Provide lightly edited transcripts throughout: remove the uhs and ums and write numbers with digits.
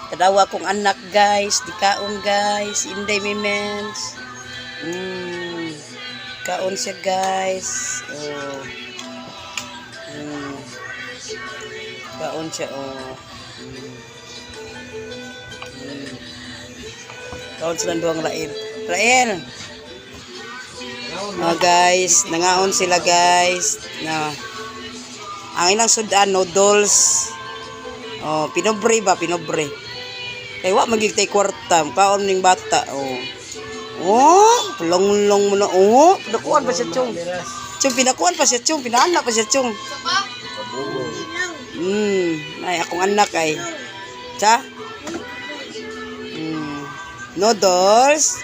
Tanawa akong anak, guys, di kaon, guys, Inday Mimens. Kaon siya, guys. Oh. Kaon siya, oh. Kaon sila duhang Rael. Rael. Oh, guys, nangaon sila, guys. Na ang ilang sudan, noodles. Oh, pinobre ba, pinobre. Kay wa magig tay kwarta, kaon ning bata, oh. Oh, long-long mo na, oh. Pinakuan pa siya, Chong. Chong, pinakuan pa siya, Chong. Pinaanak pa siya, Chong. Ay, akong anak ay. Cha? Noodles.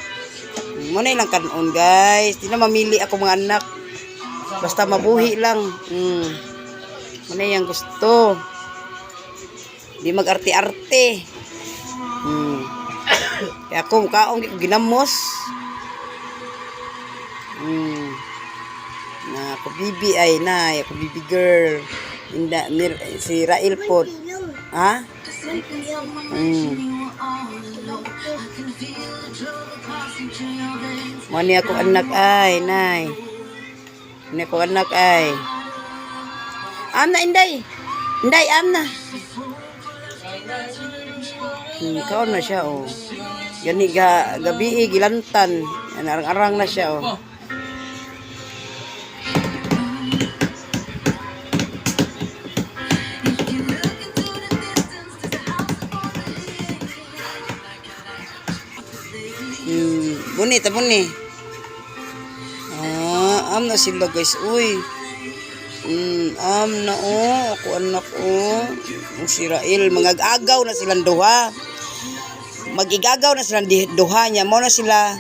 Mo na ilang kanon, guys. Di na mamili ako mga anak. Basta mabuhi lang. Mo na yung gusto. Di mag-arte-arte. Kaya ako, kaon ko ginamos. Na ako bibi ay na, ako bibi girl. Inda nir, si Rael po. Ha? Mo ni ako anak ay, nay. Ni ako anak ay. Am na, Inday. Inday, am na. Kaon na siya, oh. Gani ga gabi gilantan. Yan, arang-arang na siya, oh. Buni, tabuni. Ah, am na sila, guys. Uy. Am na, oh, ako anak, oh. Ang si Rael, mangag-agaw na silang duha. Magigagaw na silang duha niya. Mo na sila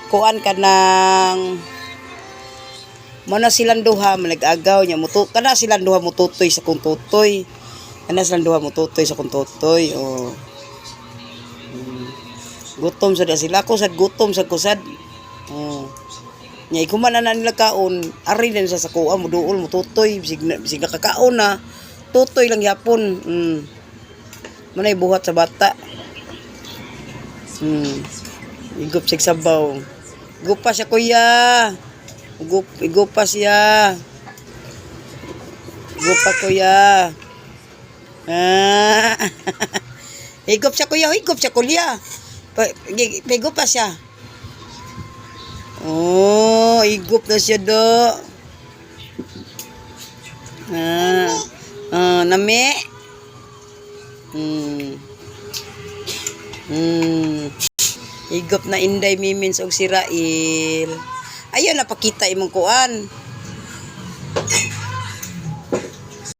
kuan ka ng mo na silang duha manag-agaw niya mutu kana silang duha mututoy sa kung tutoy. Kana silang duha mututoy sa kung tutoy. Oh. Gutom sad sila ko sad gutom sad ko sad. Oh. Nya ikuman na na nila kaon, ari din sa sakuha mo duol mo tutoy bisig nakakaon na tutoy lang yapon. Manay buhat sa bata. Igup sig sabaw. Igupa siya, kuya. Igup, igupa siya. Igupa, kuya. Ah. Higop siya, kuya, higop siya, kuya. Pigupa siya. Oh, higop na siya do. Ah. Ah, nami. Higop na Inday Mimins og si Rael. Ayun napakita imong kuan.